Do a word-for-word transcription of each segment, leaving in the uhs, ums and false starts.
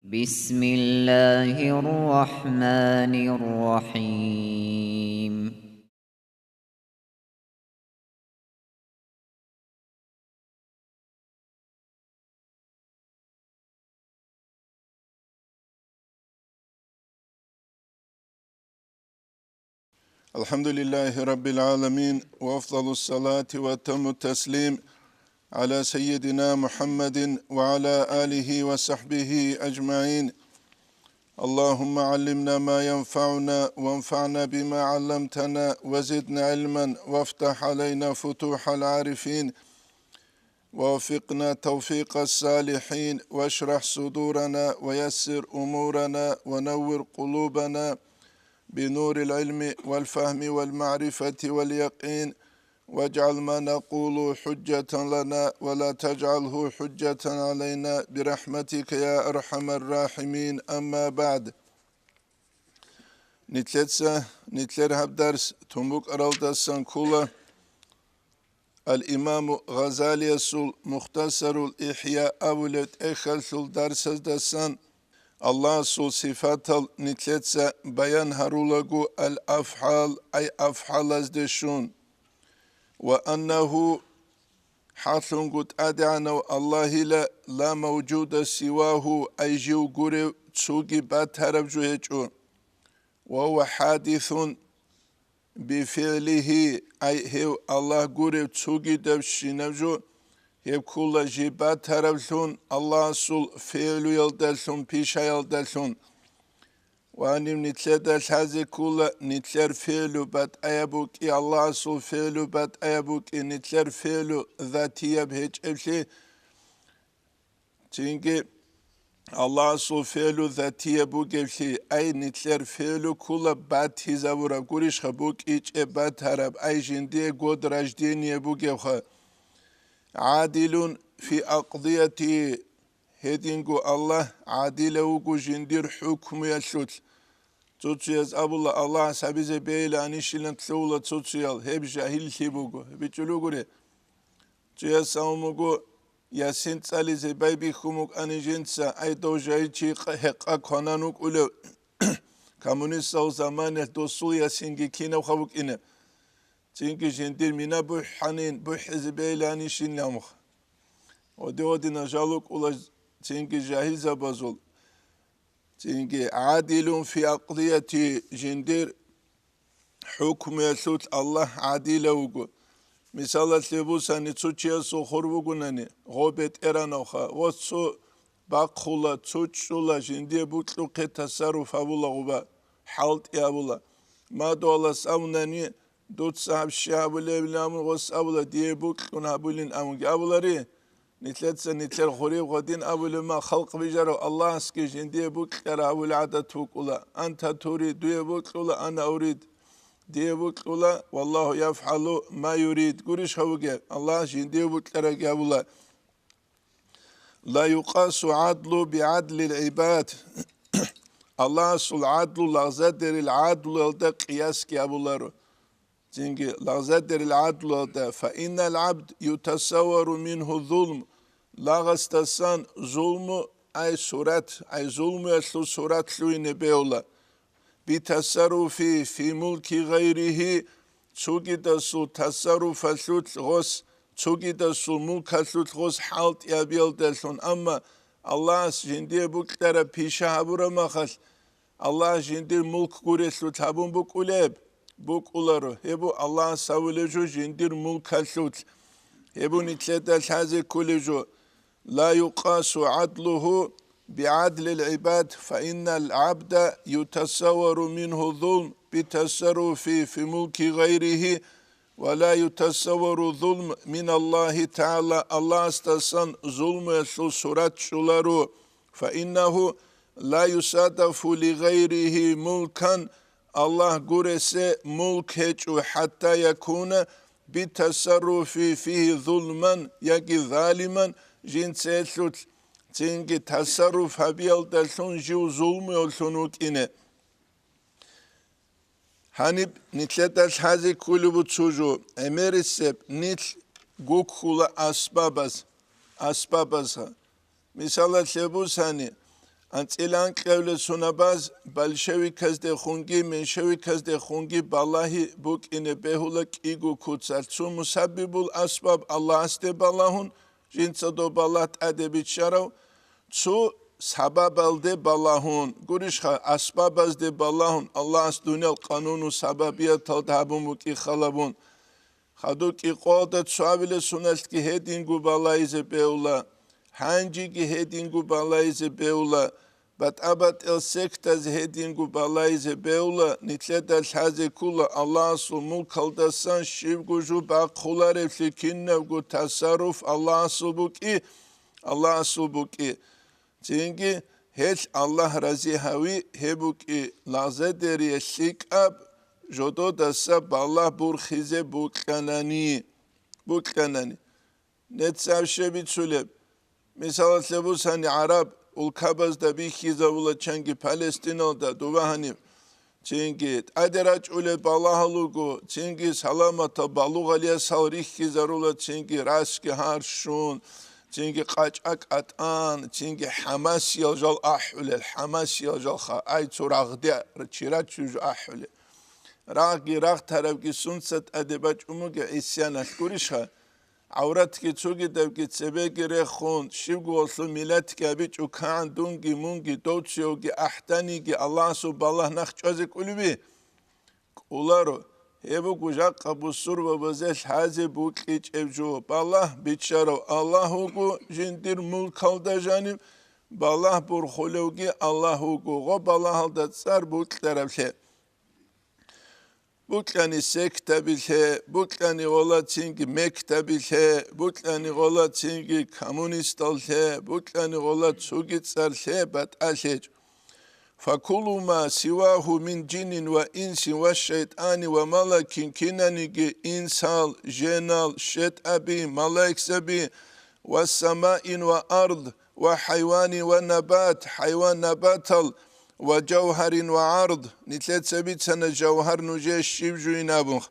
بسم الله الرحمن الرحيم. الحمد لله رب العالمين، وأفضل الصلاة وأتم التسليم على سيدنا محمد وعلى آله وصحبه أجمعين. اللهم علمنا ما ينفعنا وانفعنا بما علمتنا وزدنا علما وافتح علينا فتوح العارفين ووفقنا توفيق الصالحين واشرح صدورنا ويسر أمورنا ونور قلوبنا بنور العلم والفهم والمعرفة واليقين واجعل ما نقول حجة لنا ولا تجعله حجة علينا برحمتك يا أرحم الراحمين. أما بعد. Нилъеца, нилъер гьаб дарс тун букӀаралдасан ккола Ал-Имаму Гъазалиясул Мухтасарул ИхӀя абулеб тӀехьалъул дарсаздасан Аллагьасул сифатал нилъеца баян гьарулаго, ал-афгӀал, ай афгӀалазде щун. Ва аннагьу, хӀалъунго ТӀадегӀанав Аллагьила, ла мавжуда сивагьу, ай жив гурев цоги батараб жо гьечӀо. Ва гьува хӀадисун бифигӀлигьи, ай гьев Аллагь гурев цогидабщинаб жо, гьеб ккола жиб батараблъун, Аллагьасул фигӀлуялдалъун, пишаялдалъун. Ва гьаниб нилъеда лъазе ккола, нилъер фигӀлу батӀаяб букӀи, Аллагьасул фигӀлу батӀаяб букӀи, нилъер фигӀлу затияб гьечӀеблъи, цинги Аллагьасул фигӀлу затияб бугеблъи, ай, нилъер фигӀлу ккола батизабураб гурищха, букӀичӀеб батараб, ай, жиндие год раждение бугебха. ГӀадилун фи акъдиятигьи, гьединго Аллагь гӀадилав вуго жиндир хӀукмуялъулъ. Цо-цояз абула, Аллагьас гьабизе бегьилаанищилан лъугьула цо-цоял, гьеб жагьиллъи буго, бичӀчӀулугури. Цояс абун буго, Ясин цӀализе байбихьун букӀани жинца, ай, дов жайчи къ-, гьекъа кванан вукӀулев, коммунистал заманаялъ досул Ясинги кинавха букӀина. Цинги жиндир мина бухӀанин, бухӀизе бегьилаанищин ламха. Оди-одина жал вукӀула цинги жагьилзабазул. Цинги гӀадилун фи акълияти, жиндир хӀукмуялъулъ Аллагь гӀадилав вуго. Мисалалъе бусани, цо чиясул хур бугунани, гъо бетӀеранавха, ва цо бахъула, цо чӀула, жиндие букьухъе тасарруф гьабула гъуба, хӀалтӀи гьабула. Мадугьалас абунани, дуца гьаб щай гьабулебилан абун гъос абула, дие букьун гьабулин абунги абулари. Нилъеца нилъер гъуриб гъодин абулеб ма халкъ бижарав Аллагьасги жиндие букьараб гьабулеб гӀадат букӀула. Анта турид, дуе букьула, ана урид. Дие букьула, валлагьу яфгӀалу ма юрид. Гурищ гьавуге, Аллагь жиндие букьарабги гьабула. Ла юкъасу гӀадлу бигӀадлил гӀибад. Аллагьасул гӀадлу лагъзадерил гӀадлуялда къиясги гьабуларо. Цинги лагъзадерил гӀадлуялда, фаиннал гӀабд ютасаввару мингьу зулм, лагъасдасан зулму, ай сурат, ай зулмуялъул сурат лъугьине бегьула, битасарруфи фи мулки гъайригьи, цогидасул тасарруфалъулъ гъос, цогидасул мулкалъулъ гъос хӀалтӀи гьабиялдалъун, амма Аллагьас жиндие букьараб пиша гьабураб махалъ, Аллагь жиндир мулк гурелъул гьабун букӀулеб? БукӀуларо. Гьеб бу Аллагьас гьавулеб жо жиндир мулкалъулъ. Гьеб бу нилъеда лъазе кколеб жо. Ла юкъасу гӀадлугьу бигӀадлил гӀибад, фаиннал гӀабда ютасаввару мингьу зулм битасарруфи фи мулки гъайригьи, ва ла ютасаввару зулм миналлагьи тагӀала, Аллагьасдасан зулмуялъул сурат чӀоларо, фаиннагьу ла юсадафу лигъайригьи мулкан, Аллагь гуресе мулк гьечӀо, хӀатта якуна битасарруфи фигьи зулман, яги залиман, жинцелъулъ цинги тасарруф гьабиялдалъун жив зулмуялъун вукӀине. Гьаниб нилъеда лъазе кколеб буго цо жо, гӀемерисеб нилъ гуккула асбабаз, асбабазха. Мисалалъе бусани, АнцӀила анкьавлесунабаз большевиказдехунги меньшевиказдехунги балагьи букӀине бегьула кӀиго куцалъ. Цо мусаббибул асбаб Аллагьасде балагьун, жинца доб балагь тӀаде биччарав, цо сабабалде балагьун. Гурищха, асбабазде балагьун Аллагьас дуниял къануну сабабияталда гьабун букӀи халабун. Хадуб кӀикъоялда цоабиле суналъги гьединго балайзе беула, гьанжеги гьединго балайзе беула, батӀа-батӀиял сектазе гьединго балайзе беула, нилъеда лъазе ккола Аллагьасул мулкалдасан щибго жо бахъуларевлъи, кинабго тасарруф Аллагьасул букӀи, Аллагьасул букӀи. Цинги гьелъ Аллагь рази гьави гьеб букӀи лагъзадерие лъикӀаб жододаса балагь бурхизе букьанани, букьанани. Нецавше бицулеб, мисалалъе бусани, гӀараб улкабазда бихьизавула чанги Палестиналда дубагьаниб, цинги тӀаде рачӀулеб балагьал руго, цинги саламатал балугъалиясал рихьизарула, цинги расги гьарщун, цинги къачӀа кӀатӀан, цинги ХӀамасиял жал ахӀулел, ХӀамасиял жал ха-, ай цо рагъде чи рачӀуй жо ахӀулел. Рагъги рагъ тарабги сунца тӀаде бачӀун бугеб гӀисяналъ гурищха? ГӀавратги цогидабги цебеги рехун, щибго гьелъул миллатги абичӀо кагӀан дунги мунги, дов цевги ахӀданиги Аллагьасул балагь нахъ чӀвазе кӀолеби? КӀоларо. Гьеб буго жакъа бусурбабазе лъазе букьичӀеб жо. Балагь биччарав Аллагь вуго, жиндир мулкалда жаниб балагь бурхулевги Аллагь вуго, гъо балагьалда цӀар букьараблъи. Букьани сектабилъе, букьани гъола цинги мектабилъе, букьани гъола цинги коммунисталлъе, букьани гъола цуги цӀарлъе батӀалъечӀ. فكل ما سواه من جن وإنس وشيطان وملك, кинаниги инсал, женал, щетӀаби, малаикзаби, والسماء والأرض وحيوان ونبات, хӀайван-набатал, وجوهر وعرض, нилъеца бицана жавгьар нужее щиб жуйин абун.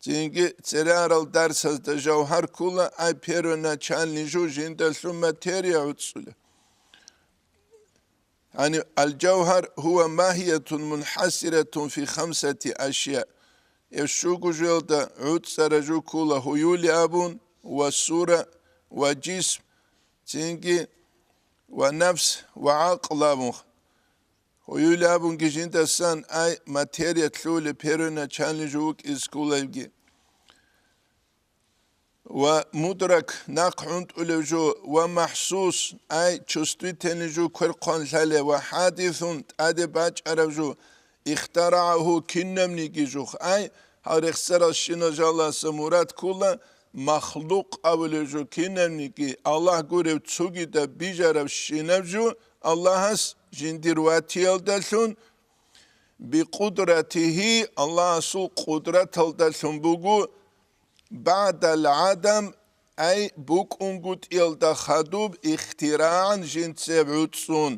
Цинги церарал дарсазда жавгьар ккола, ай первоначальный жо жиндалъун материя гӀуцӀула. Яни, الجوهر هو ماهية منحصرة في خمسة أشياء. Гьеб щуго жоялда гӀуцӀара жо ккола гьуюле абун, ва сура, ва жисм, цинги ва нафс, ва гӀакъл абун. Гьуюле абунги жиндасан ай материя лъугьулеб первоначальный жо вукӀизе кколебги. Ва мудрак, нахъ гӀунтӀулев жо, ва махӀсус, ай чувствительный жо квер-хъван лъалев, ва хӀадисун, тӀаде бачӀарав жо, ихтарагӀагьу, кинабниги жух, ай гьал рехсарал щинал жаласа мурад ккола, махлукъ абулев жо кинабниги, Аллагь гурев цогидаб бижарабщинаб жо Аллагьас жиндир ватиялдалъун, бикъудратигьи, Аллагьасул къудраталдалъун буго, баъдал гӀадам, ай букӀунгутӀиялда хадуб ихтирагӀан жинцеб гӀуцӀун.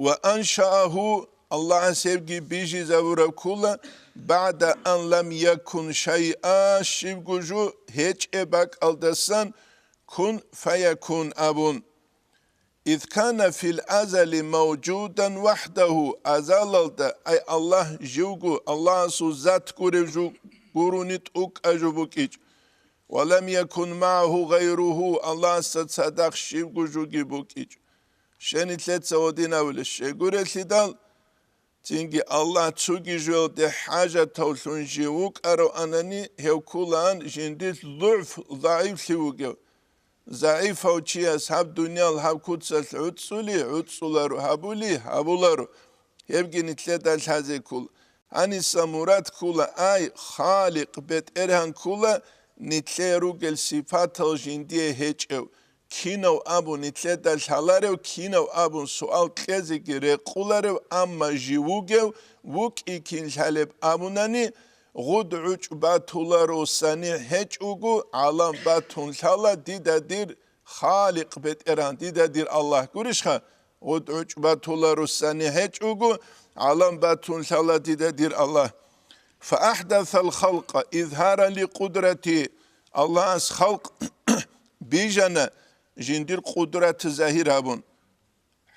Ва аншаагьу, Аллагьас гьебги бижизабураб ккола, баъда ан лам якун шайъа, щибго жо гьечӀеб бакӀалдасан кун фаякун абун. Из кана фил азали мавжудан вахӀдагьу, азалалда, ай Аллагь живго, Аллагьасул зат гурев жо гурони тӀокӀаб жо букӀичӀ. Ва лам якун магӀагьу гъайругьу, Аллагьасда цадахъ щибго жоги букӀичӀ. Щай нилъеца гьедин абулеб? Щайгурелъидал, цинги Аллагь цоги жоялде хӀажатавлъун жив вукӀаравани, гьев кколаан жиндир лугӀф, загӀифлъи вугев. ЗагӀифав чияс гьаб дуниял гьаб куцалъ гӀуцӀули гӀуцӀуларо, гьабули гьабуларо, гьебги нилъеда лъазе ккола. Гьаниса мурад ккола, ай, Халикъ, БетӀергьан ккола, нилъее ругел сипатал жиндие гьечӀев. Кинав абун нилъеда лъаларев, кинав абун суал кьезеги рекъуларев, амма жив вугев, вукӀи кин лъалеб абунани, гъуд гӀучӀ батуларо санигӀ гьечӀого, гӀалам батун лъала дида дир Халикъ БетӀергьан, дида дир Аллагь. Гурищха? Гъуд гӀучӀ батуларо санигӀ гьечӀого, гӀалам батун лъала дида дир Аллагь. ФаахӀдасал халкъа изгьаран ликъудрати, Аллагьас халкъ бижана, жиндир къудрат загьир гьабун.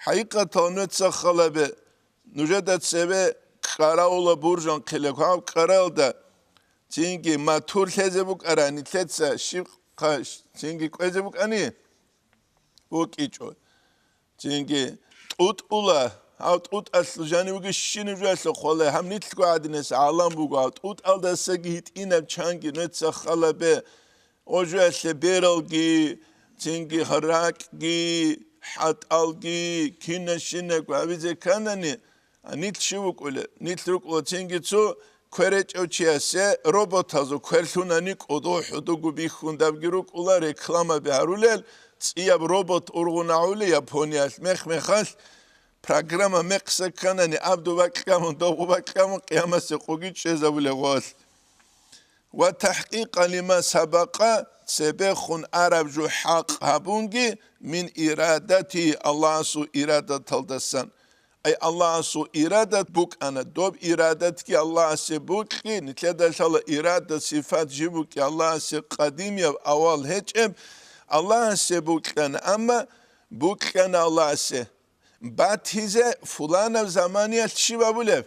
ХӀакъикъатал нуца халабе, нужеда цебе кӀаравула буржан хъилак гьав кӀараялда, цинги матур лъезе букӀара, нилъеца щиб хъа-, цинги кӀвезе букӀани, букӀичӀо. Цинги тӀутӀула, гьав тӀутӀалъул жанивги щинаб жоялъул хъвале, гьаб нилъго гӀадинас гӀалам буго, гьав тӀутӀалдасаги гьитӀинаб чанги нуца халабе, о жоялъе бералги, цинги ракӀги, хӀатӀалги, кинашинабго гьабизе кканани, а нилъ щив вукӀулеб? Нилъ рукӀула цинги цо квер гьечӀев чиясе роботазул квер лъунани кӀодо хӀудуго бихьундабги рукӀула рекламаби гьарулел, цӀияб робот ургъун агьули Япониялъ мех-мехалъ программа мекъса кканани абду бакьамун, добу бакьамун къиямасе къуги чӀезабулев гъолъ. Ва тахӀкъикъан лима сабакъа, цебехун араб жо хӀакъ гьабунги, мин ирадати, Аллагьасул ирадаталдасан. Ай Аллагьасул ирадат букӀана, доб ирадатги Аллагьасе букьи, нилъеда лъала ирада сифат жиб букӀи Аллагьасе къадимияб авал гьечӀеб, Аллагьасе букьана, амма букьана Аллагьасе. Батизе фуланаб заманиялъ щиб абулеб?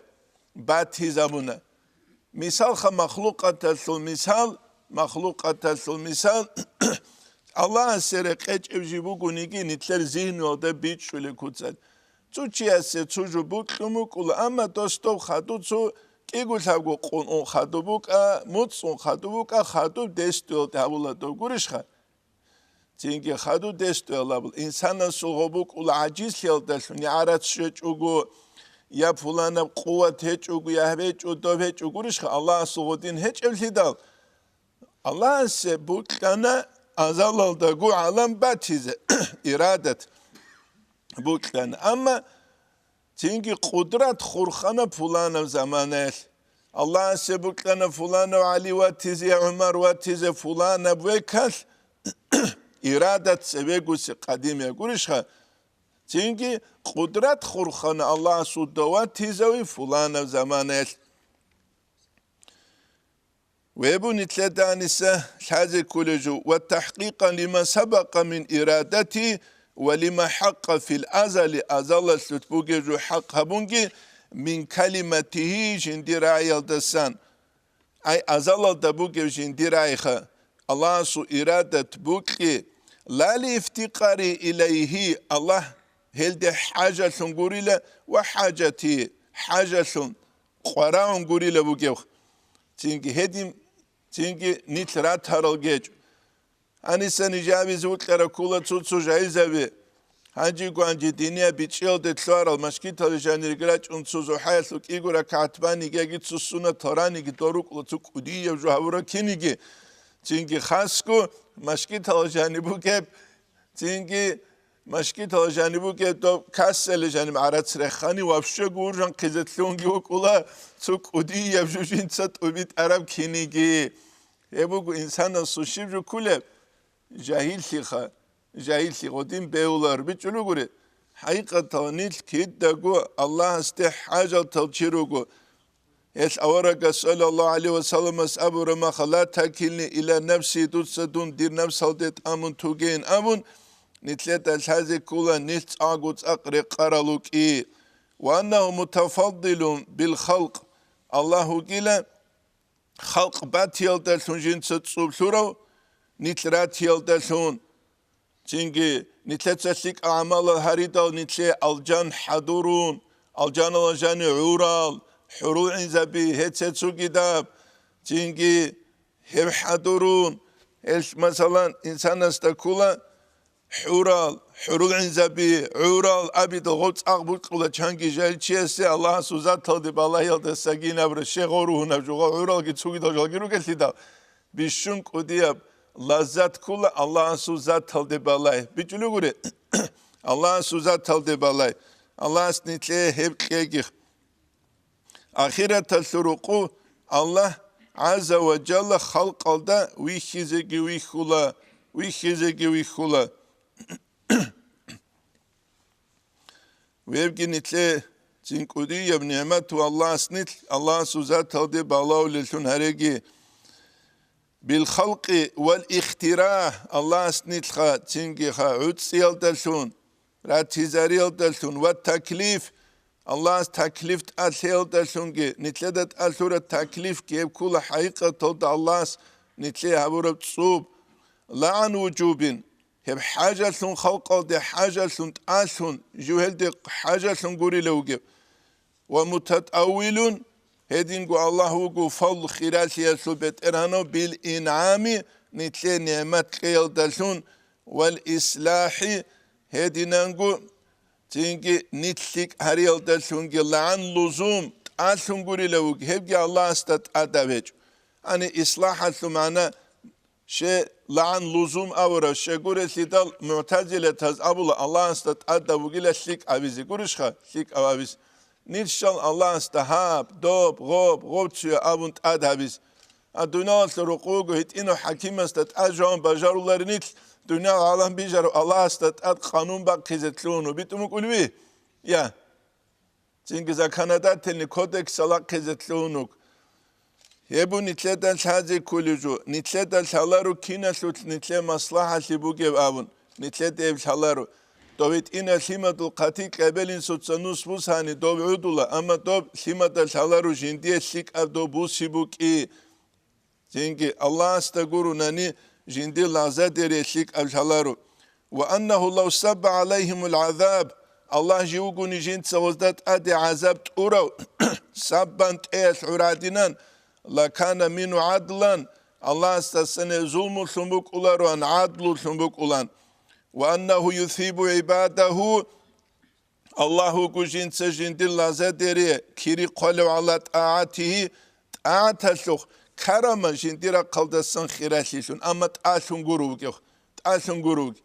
Батизабуна. Мисалха, махлукъаталъул мисал, махлукъаталъул мисал, Аллагьасе рекъечӀев жи бугониги, нилъер зигьнуялда бичӀчӀулел куцалъ. Цо чиясе цо жо букьун букӀула, амма дос доб хадуб цо кӀиго-лъабго къун ун хадуб букӀа, муцӀ ун хадуб букӀа, хадуб десдуялда гьабула доб, гурищха? Цинги хадуб десдуялабул инсанасул гъо букӀула гӀажизлъиялдалъун, я гӀарац щвечӀого, я пуланаб къуват гьечӀого, я гьабечӀо, доб гьечӀо, гурищха, Аллагьасул гъодин гьечӀеблъидал. Аллагьасе букьана азалалдаго гӀалам батизе, ирадат букьана. Амма цинги къудрат хурхана пуланаб заманаялъ. Аллагьасе букьана пуланав ГӀали ватизе, ГӀумар ватизе, пуланаб векалъ ирадат цевегуси къадимия, гурищха? Цинги къудрат хурхана Аллагьасул дов ватизави пуланаб заманаялъ. Вебу нилъеда гьаниса лъазе кколеб жо, ва тахӀкъикъан лима сабакъа мин ирадати ва лима хӀакъа фил азали, азалалъулъ бугеб жо хӀакъ гьабунги, мин калиматигьи, жиндир рагӀиялдасан. Ай азалалда бугеб жиндир рагӀиха, Аллагьасул ирадат букьи, ла ли ифтикъари илайгьи, Аллагь гьелде хӀажалъун гурила ва хӀажати, хӀажалъун къварагӀун гурила бугев. Цинги гьедин, цинги нилъ ратарал гьечӀо. Гьаниса нижабизе вукьараб ккола цо-цо жайзаби. Гьанжего-гьанже динияб бичӀчӀиялде лъугьарал машгиталде жанирги рачӀун цо зухӀаялъул кӀиго ракагӀат баниги яги цо суннатал раниги дорукӀла цо кӀудияб жо гьабураб киниги. Цинги хасго машгитал жаниб бугеб, цинги машгитал жаниб бугеб доб кассале жаниб гӀарац рехани вообще гуржан хъизетлъунги вукӀула цо кӀудияб жо жинца тӀубитӀараб киниги. Гьеб буго инсанасул щиб жо кколеб? Жагьиллъиха, жагьиллъи гъодин бегьулар бичӀчӀулугури. ХӀакъикъатал нилъ кидаго Аллагьасде хӀажатал чи руго. Гьелъ аварагас, саллаллагьу гӀалайгьи ва салламас, абураб маха: «Ла такилни иля нафси», дуца дун дир напсалде тӀамун тугейин абун, нилъеда лъазе ккола нилъ цӀакъго цӀакъ рекъарал рукӀи. «Ва аннагьу мутафаддилун бил халкъ», Аллагь вугила халкъ батиялдалъун жинца цӀуб лъурав, нилъ ратиялдалъун. Цинги нилъеца лъикӀал гӀамалал гьаридал нилъее алжан хӀадурун, алжанала жани гӀурал, хӀурулгӀинзаби гьецецугидаб, цинги гьеб хӀадурун. Гьелъ, масалан, инсанасда ккола, ХӀурал, хӀурулгӀинзаби, гӀурал абидал гъов цӀакъ букьула чанги жагьилчиясе Аллагьасул заталде балагьиялдасагин абра, щегъов ругьунаб жугъа гӀуралги цугидал жалги ругелъидал, бищун кӀудияб лаззат ккула Аллагьасул заталде балай. БичӀулев гури, Аллагьасул заталде балай. Аллагьас нилъее гьеб кьегих. Ахираталъул рукъу Аллагь гӀазза ва жалла халкъалда вихьизеги вихьула, вихьизеги вихьула. Вебги нилъе цин кӀудияб нигӀмат ва Аллагьас нилъ, Аллагьасул заталде балагьулеллъун гьареги. Бил халкъи вал ихтира, Аллагьас нилъха цинги ха гӀуцӀиялдалъун. ратизариялдалъун ва таклиф, Аллагьас таклиф тӀалъиялдалъунги, нилъеда тӀалъураб таклифги гьеб ккола хӀакъикъаталда Аллагьас нилъее гьабураб цӀуб, лагӀан вужубин, гьеб хӀажалъун, халкъалде хӀажалъун тӀалъун, жив гьелде хӀажалъун гурилев вугев, ва мутатӀаввилун, гьединго Аллагь вуго фал хиралъиялъул бетӀергьанав, бил инъами, нилъее нигӀмат кьеялдалъун, вал ислахӀи, гьединанго цинги нилъ лъикӀ гьариялдалъунги лагӀан лузум тӀалъун гурилев вуго, гьебги Аллагьасда тӀадаб гьечӀо. Гьаниб ислахӀалъул магӀна Ще лагӀан лузум аварав, щегурелъидал мугӀтазилатаз абула, Аллагьасда тӀадаб бугила лъикӀ абизе, гурищха, лъикӀав абизе. Нилъ щал Аллагьасда гьаб, доб, гъоб, гъоб цуя абун тӀад гьабизе. А дуниялалъул рукъуго гьитӀинав хӀакимасда тӀад жаван бажарулари нилъ, дуниял гӀалам бижарав Аллагьасда тӀад къанун бахъизе лъугьун битӀун букӀулев? Я. Цинги законодательный кодекс салахъизе лъугьунуг. Гьеб нилъеда лъазе кколев жо, нилъеда лъаларо киналъулъ нилъее маслахӀалъи бугеб абун, нилъеда гьеб лъаларо. Дов гьитӀинал лъимадул хъатикь эбел-инсуца нус бусани доб гӀодула, амма доб лъимада лъаларо жиндие лъикӀаб доб буси букӀи. Цинги Аллагьасда гурунани жиндир лагъзадере лъикӀаб лъаларо. Ва аннагьу лав сабба гӀалайгьимул гӀазаб, Аллагь жив вугони жинца гъозда тӀаде гӀазаб тӀурав, саббан тӀеялъ гӀурадинан, лакана мину гӀадлан, Аллагьасдасане зулмулъун букӀулароан, гӀадлулъун букӀулан. Ва аннагьу юсибу гӀибадагьу, Аллагь вуго жинца жиндир лагъзадере кири хъвалев гӀала тӀагӀатигьи, тӀагӀаталъухъ, карама жиндир рахъалдасан хиралъилъун, амма тӀалъун гуро вугев, тӀалъун гуро вугев.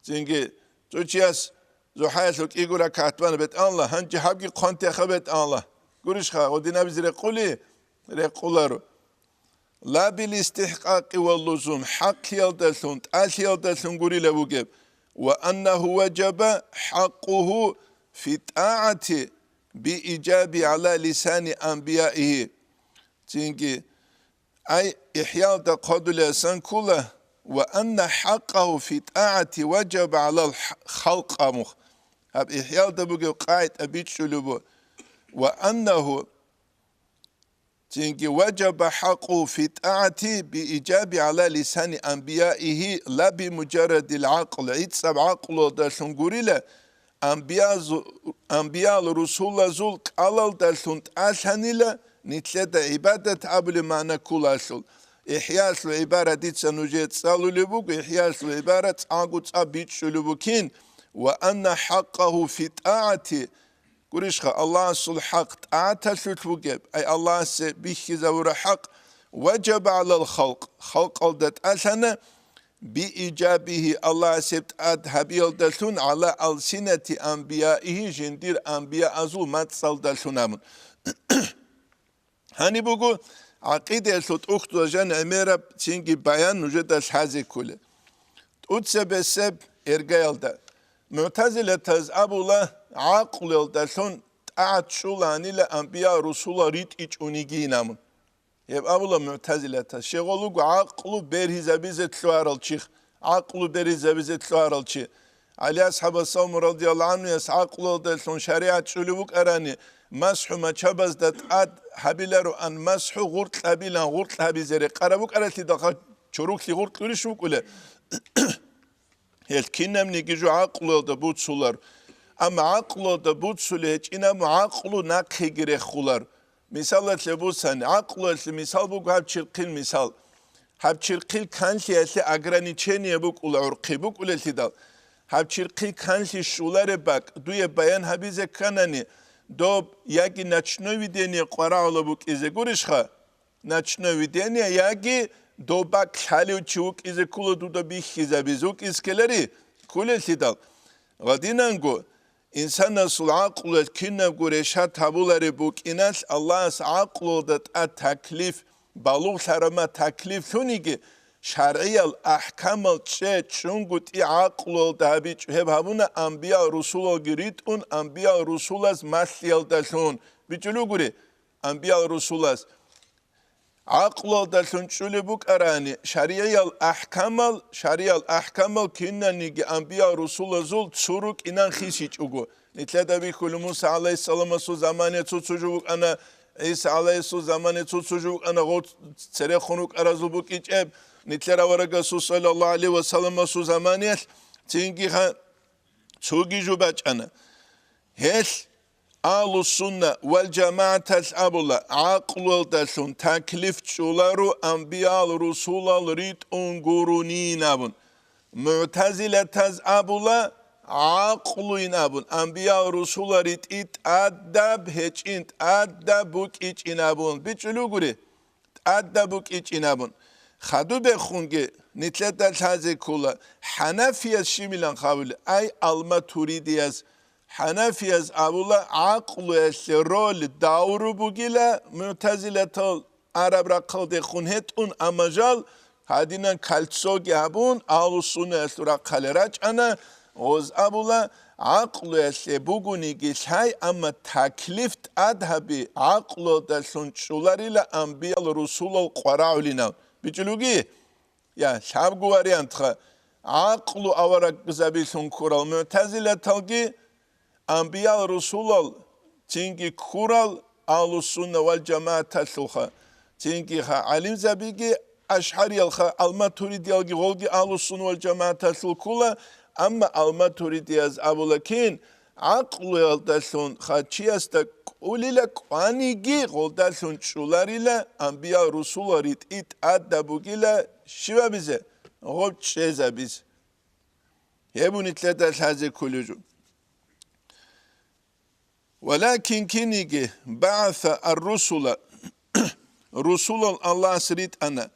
Цинги цо чияс зухӀаялъул кӀиго ракагӀат бана бетӀанла, гьанже гьабги хъвантеха бетӀанла. Гурищха, гъодинабизе рекъули? Рекъуларо. Ла бил истихӀкъакъи ва лузум, хӀакълъиялдалъун, тӀалъиялдалъун гурила вугеб, ва аннагьу важаба хӀакъугьу фи тӀагӀати би ижаби гӀала лисани анбияигьи. Цинги, ай, ИхӀялда хъвадулеасан ккола, ва анна хӀакъагьу фи тӀагӀати важаба гӀалал халкъ абун. Гьаб ИхӀялда бугеб къагӀида бичӀчӀулеб буго, ва аннагьу Цинги важаба хӀакъу фи тӀагӀати би ижаби гӀала лисани анбияигьи ла би мужаррадил гӀакъл, гӀицӀаб гӀакълуялдалъун гурила, анбиязу-, анбиял русулазул кӀалалдалъун тӀалъанила, нилъеда гӀибадат абулеб магӀна кколалъул. ИхӀялъул гӀибара дица нужее цӀалулеб буго, ИхӀялъул гӀибара цӀакъго цӀакъ бичӀчӀулеб букин, ва анна хӀакъагьу фи тӀагӀати, Гурищха, Аллагьасул хӀакъ тӀагӀаталъулъ бугеб, ай Аллагьасе бихьизавура хӀакъ, важаба гӀалал халкъ, халкъалда тӀалъана, би ижабигьи, Аллагьас гьеб тӀад гьабиялдалъун, гӀала алсинати анбияигьи, жиндир анбияазул мацӀалдалъун абун. Гьаниб буго гӀакъидаялъул тӀухьдузда жан гӀемераб цинги баян нужеда лъазе кколеб. ТӀуцебесеб эргаялда, мугӀтазилатаз абула, гӀакълуялдалъун тӀагӀат чӀуланила анбиял русулал ритӀичӀунигин абун. Гьеб абула мугӀтазилатаз, щегъол руго гӀакълу бергьизабизе лъугьарал чи, гӀакълу бергьизабизе лъугьарал чи. ГӀали асхӀабасул радияллагьу гӀанхуяс гӀакълуялдалъун шаригӀат чӀулев вукӀарани, масхӀу мачабазда тӀад гьабилароан, масхӀу гъуркь гьабилан, гъуркь гьабизе рекъараб букӀаралъидалха, чорухълъи гъуркь гурищ букӀулеб? Гьел кинабниги жо гӀакълуялда буцулар. Амма гӀакълуялда буцулеб гьечӀин абун гӀакълу нахъеги рехулар. Мисалалъе бусани, гӀакълуялъе мисал буго гьаб чирхъил мисал. Гьаб чирхъил канлъиялъе ограничение букӀула гӀурхъи букӀулелъидал. Гьаб чирхъил канлъи щулареб бакӀ дуе баян гьабизе кканани, доб яги ночное видение къварагӀула букӀизе гурищха? Ночное видение яги доб бакӀ лъалев чи вукӀизе ккола дуда бихьизабизе вукӀизе ккелари? Кколелъидал. Гъадинанго, Инсанасул гӀакълуялъ кинабго решат гьабулареб букӀиналъ, Аллагьас гӀакълуялда тӀад таклиф, балугълъараб ма таклиф лъуниги, шаргӀиял ахӀкамал чӀечӀунгутӀи гӀакълуялда гьабичӀо. Гьеб гьабуна анбиял-русулалги ритӀун, анбиял-русулаз малъиялдалъун. БичӀчӀулев гури, анбиял-русулаз. ГӀакълуялдалъун чӀулеб букӀарани, шаригӀиял ахӀкамал, шаригӀиял ахӀкамал кинаниги анбиял-русулазул цо рукӀинан хисичӀого. Нилъеда бихьулеб, Муса гӀалайгьиссаламасул замане цо-цо жо букӀана, ГӀиса гӀалайгьиссалам замане цо-цо жо букӀана, гъов церехун рукӀаразул букӀинчӀеб, нилъер аварагасул саллаллагьу гӀалайгьи вассаламасул заманиялъ цинги ха-, цоги жо бачӀана. Гьелъ Агьлуссунна вал жамагӀаталъ абула, гӀакълуялдалъун таклиф чӀоларо анбиял-русулал ритӀун гуронин абун. МугӀтазилатаз абула, гӀакълуйин абун, анбиял-русулал ритӀи тӀадаб гьечӀин, тӀадаб букӀичӀин абун. БичӀчӀулев гури? ТӀадаб букӀичӀин абун. Хадубехунги нилъеда лъазе ккола, хӀанафияз щибилан хъавули, ай, алматуридияз. ХӀанафияз абула, гӀакълуялъе роль давру бугила, мугӀтазилатал араб рахъалдехун гьетӀун, амма жал гьадинан кольцоги гьабун, агьлуссуннаялъул рахъалде рачӀана, гъоз абула, гӀакълуялъе бугониги лъай, амма таклиф тӀад гьаби, гӀакълуялдалъун чӀоларила анбиял-русулал къварагӀулинал. БичӀчӀулевги? Я, лъабго вариантха, гӀакълу аварагзабилъун ккурал мугӀтазилаталги, анбиял-русулал цинги ккурал агьлуссунна вал жамагӀаталъулха, цинги ха гӀалимзабиги, ашгӀариялха, алматуридиялги гъолги агьлуссунна вал жамагӀаталъул ккула, амма алматуридияз абула кин, гӀакълуялдалъун хъачиясда кӀулила кӀваниги, гъолдалъун чӀуларила анбиял-русулал ритӀи тӀадаб бугила щибабизе? Гъоб чӀезабиз. Гьеб нилъеда лъазе кколеб жо. Валакин киниги багӀаса ар-русула, русулал Аллагьас ритӀана,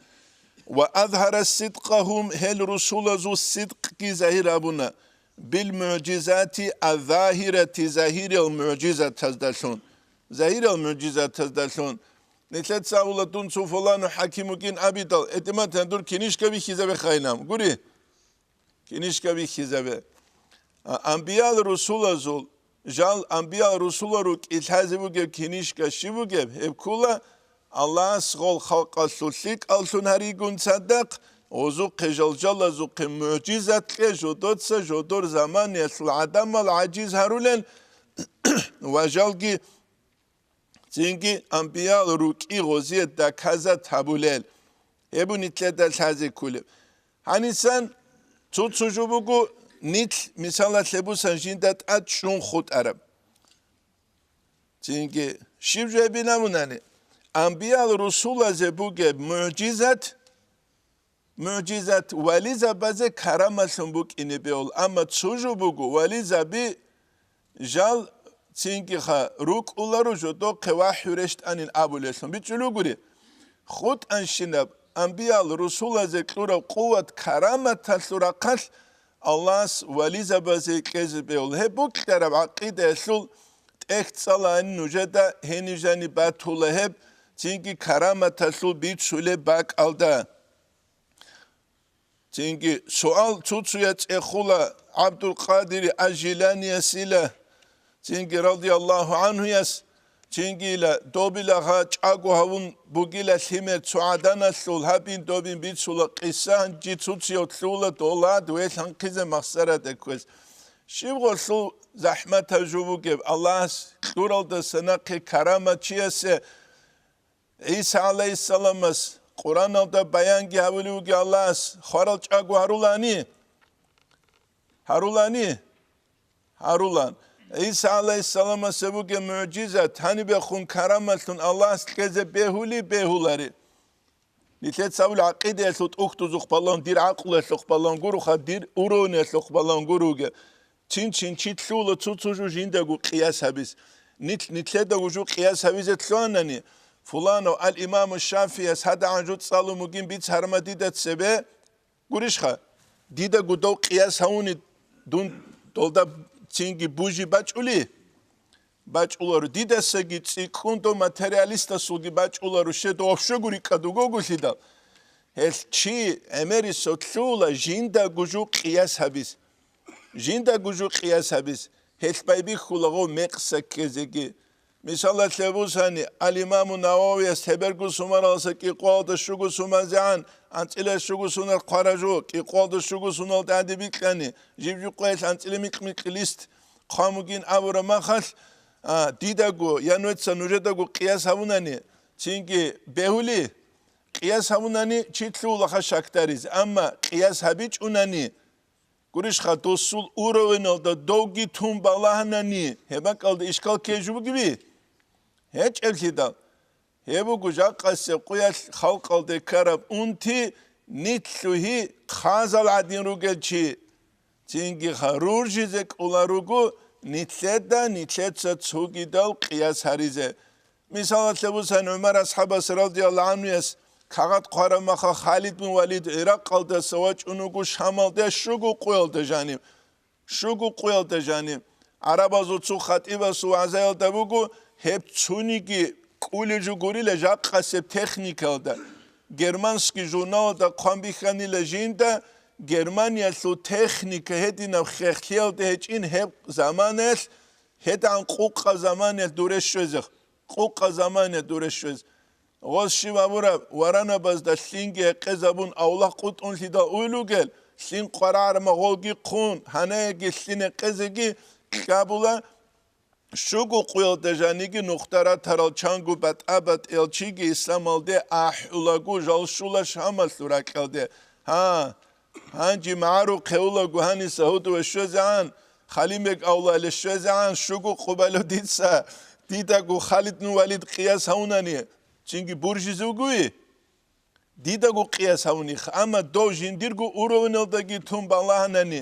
ва азгьара сидкъагьум, гьел русулазул сидкъги загьир гьабуна, бил мугӀжизати аззагьирати, загьирал мугӀжизатаздалъун. Загьирал мугӀжизатаздалъун. Нилъеца абула, дун цо фулану хӀаким вукӀин абидал, этӀиматан дур кинишка бихьизабе хайнам. Гури? Кинишка бихьизабе. А, анбиял-русулазул, жал анбиял-русулал рукӀи лъазе бугеб кинишка щиб бугеб, гьеб ккула Аллагьас гъол халкъалъул лъикӀаллъун гьаригун цадахъ, гъозухъе жал-жалазухъе мугӀжизат кье, жодоца жодор заманиялъул гӀадамал гӀажиз гьарулел ва жалги цинги анбиял рукӀи гъозие доказать гьабулел. Гьеб нилъеда лъазе кколеб. Гьанисан цо-цо жо буго, нилъ, мисалалъе бусан, жинда тӀад чӀун хутӀараб. Цинги щиб жо гьебин абунани, анбиял-русулазе бугеб мугӀжизат, мугӀжизат вализабазе карамалъун букӀине бегьул, амма цо жо буго, вализаби жал цинги ха рукӀуларо жодохъе вахӀю рещтӀанин абулеллъун. БичӀчӀулев гури, хутӀанщинаб анбиял-русулазе кьураб къуват-караматалъул рахъалъ Аллагьас вализабазе кьезе бегьул. Гьеб бокьараб гӀакъидаялъул тӀехь цӀалаан нужеда, гьенив жаниб батула гьеб, цинги караматалъул бицулеб бакӀалда. Цинги суал цо-цояс цӀехула ГӀабдул-Къадири Аж-Жиланиясила, цинги радияллагьу гӀанхуяс, цинги ила добила гъа чӀаго гьавун бугила лъимер цо гӀаданалъул гьабин-добин бицула къиса, гьанже цо-цояв лъугьула долад вел гьанкъизе махсараде кквез. Щиб гъолъул захӀматаб жо бугеб, Аллагьас кьуралдаса нахъе карамат чиясе, ГӀиса гӀалайгьиссаламас Къуръаналда баянги гьабулев вугев Аллагьас хварал чӀаго гьарулани? Гьарулани? Гьарулан. ГӀиса гӀалайгьиссаламасе бугеб мугӀжизат гьанибехун карамалъун Аллагьас кьезе бегьули бегьулари. Нилъеца абули гӀакъидаялъул тӀухьдузухъ балагьун, дир гӀакълуялъухъ балагьун гуроха, дир уровнялъухъ балагьун гуро вугев. Чин-чин чи лъугьула цо-цо жо жиндаго къияс гьабиз. Нилъ-, нилъедаго жо къияс гьабизе лъугьанани, фуланав ал-Имаму ШафигӀияс гьадагӀан жо цӀалун бугин бицарма дида цебе, гурищха, дидаго дов къияс гьавуни дун долда цинги бужи бачӀули? БачӀуларо. Дидасаги цӀикӀкӀун дов материалистасулги бачӀуларо, щед вообще гури кӀадугогулъидал. Гьелъ чи гӀемерисев лъугьула жиндаго жо къияс гьабиз. Жиндаго жо къияс гьабиз, гьелъ байбихьула гъов мекъса ккезеги. Мисалалъе бусани, ал-Имаму Нававияс Гьеберго сумаралдаса кӀикъоялда щуго сумазегӀан анцӀила щуго сунар хъваражу, кӀикъоялда щуго суналда гӀади бикьани, жиб-жиб къоялъ анцӀила микь-микь лист хъван бугин абураб махалъ, а, дидаго я нуца нужедаго къияс гьабунани, цинги бегьули, къияс гьабунани чи лъугьулаха щакдаризе, амма къияс гьабичӀунани, гурищха, досул уровеналда довги тун балагьанани, гьеб бакӀалда ишкал ккей жо бугеби? ГьечӀеблъидал. Гьеб буго жакъасеб къуялъ халкъалде ккараб унти, нилъ лъугьи хъазал гӀадин ругел чи. Цинги гьаруржизе кӀоларуго нилъеда нилъеца цогидал къияс гьаризе. Мисалалъе бусани, ГӀумар асхӀабас радияллагьу гӀанхуяс кагъат хъвараб маха Халид бин Валид ГӀиракъалдаса вачӀун вуго Шамалде щуго къуялда жанив. Щуго къуялда жанив. ГӀарабазул цо хатӀибасул вагӀзаялда буго, гьеб цониги кӀулел жо гурила жакъасеб техникалда. Германский журналалда хъван бихьанила жинда, Германиялъул техника гьединаб хехлъиялда гьечӀин гьеб заманаялъ, гьедигӀан къукъа заманаялъ дуре щвезе, къукъа заманаялъ дуре щвезе. Гъос щиб абураб, варанабазда лъинги гьекъезабун авлахъ къутӀунлъидал уйл ругел, лъин къварагӀарма гъолги хъун, гьанаяги лъин гьекъезеги кьабула, щуго къуялда жаниги нухда ратарал чанго батӀа-батӀиял чиги исламалде ахӀулаго жал щула Шамалъул ракьалде. Гьа, гьанже магӀарухъе улаго гьаниса гьудуве щвезегӀан, Халимбек авлале щвезегӀан, щуго къубалев дица, дидаго Халид бин Валид къияс гьавунани, цинги буржизе вугои? Дидаго къияс гьавуниха, амма дов жиндирго уровеналдаги тун балагьанани,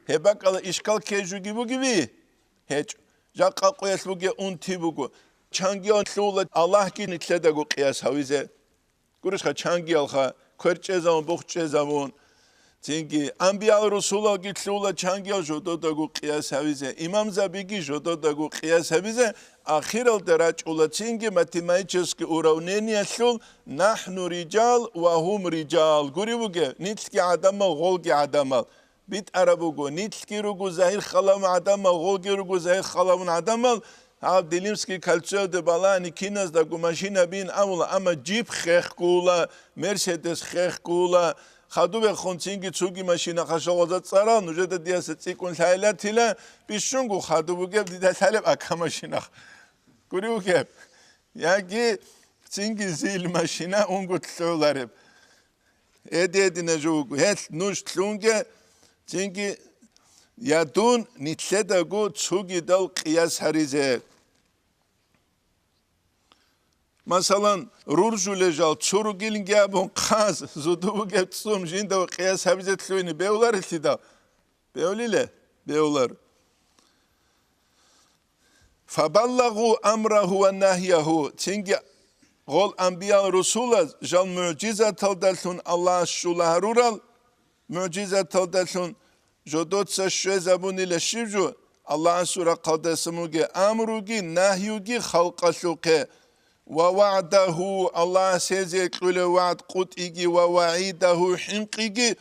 гьеб бакӀала ишкал ккей жуги бугеби? ГьечӀо. Жакъа къуялъ бугеб унти буго. Чангиял лъугьула Аллагьги нилъедаго къияс гьавизе. Гурищха, чангиялха, квер чӀезавун, бух чӀезавун. Цинги, анбиял-русулалги лъугьула чангиял жододаго къияс гьавизе, имамзабиги жододаго къияс гьабизе, ахиралда рачӀула цинги математический уравнениялъул: «НахӀну риджал ва гьум риджал», гури бугеб, нилъги гӀадамал, гъолги гӀадамал. БитӀараб буго, нилъги руго загьир халавун гӀадамал, гъолги руго загьир халавун гӀадамал, гьаб Делимский кольцоялде балагьани киназдаго машина бин абула, амма джип хехгула, Мерседес хехгула, хадубехун цинги цоги машина хашалгъазда цӀарал, нужеда диаса цӀикӀкӀун лъайлатила, бищунго хадуб бугеб дида лъалеб ака машинах. Гури бугеб? Яги цинги ЗИЛ машина унго лъолареб. Эди-эдина жо вуго. Гьелъ нуж лъунге, цинги я дун нилъедаго цогидал къияс гьаризе. Масалан, руржулел жал цо ругилинги абун хъаз, зуду бугеб цӀцӀун жинда къияс гьабизе лъугьине бевларелъидал? Бевлиле? Бевлар. «Фабаллагъу амрагьу ва нагьягьу», цинги гъол анбиял-русулаз жал мугӀжизаталдалъун Аллагьас щула гьарурал, мугӀжизаталдалъун жодоца щвезабунила щиб жо, Аллагьасул рахъалдаса мугеб амруги нагьюги халкъалъухъе, ва вагӀдагьу, Аллагьас гьезие кьулев вагӀд къутӀиги ва вагӀидагьу хӀинкъиги,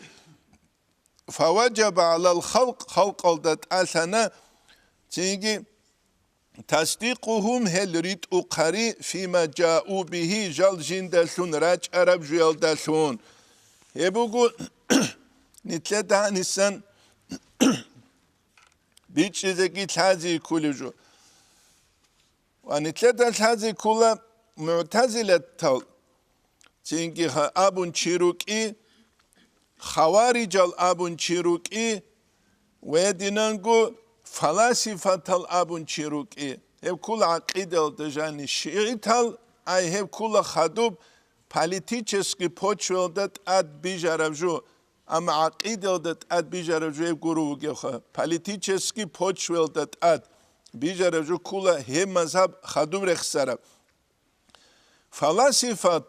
«Фаваджаба гӀалал халкъ», халкъалда тӀалъана, цинги, «тасдикъугьум», гьел ритӀухъари, «фима жау бигьи», жал жиндалъун рачӀараб жуялдалъун. Гьеб буго, нилъеда гьанисан бичӀчӀизеги лъази кколев жо. Ва нилъеда лъази ккола мугӀтазилатал, цинги ха-, абун чи рукӀи, хаварижал абун чи рукӀи, ва гьединанго фаласифатал абун чи рукӀи. Гьеб ккола гӀакъидалда жани шигӀитал, ай гьеб ккола хадуб политический почваялда тӀад бижараб жо. Амма гӀакъидалда тӀад бижараб жо гьеб гуро вугевха, политический почваялда тӀад бижараб жо ккола гьеб мазгьаб хадуб рехсараб. Фаласифат,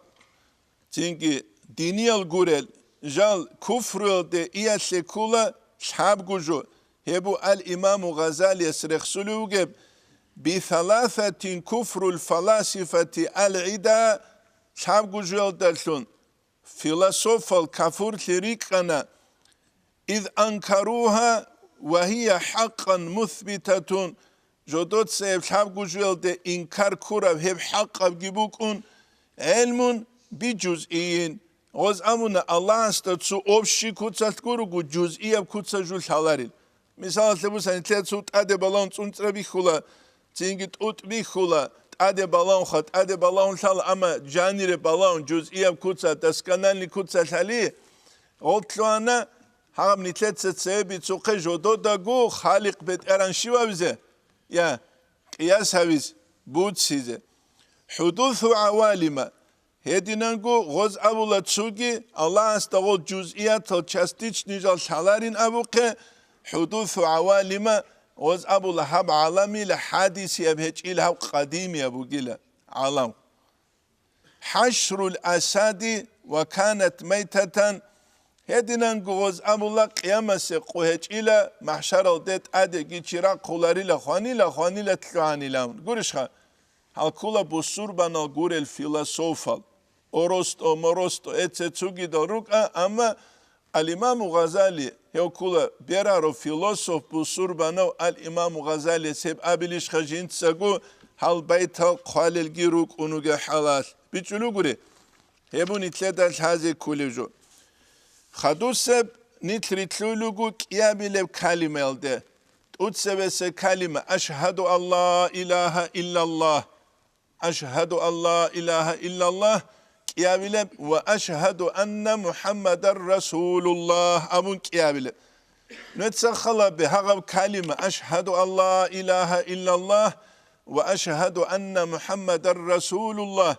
цинги диниял гурел, жал куфруялде иялъе ккола лъабго жо, гьеб бу ал-Имаму Гъазалияс рехсулев вугеб: «Бисаласатин куфрул фаласифати ал-гӀида», лъабго жоялдалъун философал кафурлъи рикӀкӀана, «из анкаругьа ва гьия хӀакъан мусбитатун», жодоцаяб лъабгу жуялде инкар ккураб гьеб хӀакъабги букӀун, гӀелмун би жузъийин. Гъоз абуна, Аллагьасда цо общий куцалъ гурого, жузъияб куца жу лъаларил. Мисалалъе бусани, нилъер цо тӀаде балагьун цӀунцӀра бихьула, цинги тӀутӀ бихьула, тӀаде балагьунха, тӀаде балагьун лъала, амма жанире балагьун, жузъияб куца, доскональный куца лъали, гъолъуана гьаб нилъеца цебе бицухъе жододаго Халикъ БетӀеран щивавизе? Я, къияс гьавиз, буцизе. ХӀудусу гӀавалима. Гьединанго гъоз абула цоги, Аллагьасда гъол жузъиятал, частичный жал лъаларин абухъе, хӀудусу гӀавалима, гъоз абула гьаб гӀаламила хӀадисияб гьечӀила, гьаб къадимияб бугила гӀалам. ХӀашрул асади ва канат майтатан, гьединанго гъоз абула къиямасе къо гьечӀила, махӀшаралде тӀадеги чи рахъуларила, хванила, хванила лъугьанилан. Гурищха? Гьалкула бусурбанал гурел философал, оросто-моросто эце цугидал рукӀа, амма ал-Имаму Гъазали, гьев ккула бераро философ бусурбанав, ал-Имаму Гъазалияс гьеб абилищха жинцаго гьал байтал хъвалелги рукӀун ругел хӀалалъ? БичӀчӀулугури, гьеб нилъеда лъазе кколев жо. Хадусеб нилъ рилълъулего кӀиабилеб калимаялде. ТӀуцебесеб калима: «Ашгьаду ан ла илагьа иллаллагь». «Ашгьаду ан ла илагьа иллаллагь» кӀиабилеб ва «Ашгьаду анна МухӀаммадар расулуллагь» абун кӀиабилеб. Нуца халабе гьагъаб калима «Ашгьаду ан ла илагьа иллаллагь ва ашгьаду анна МухӀаммадар расулуллагь»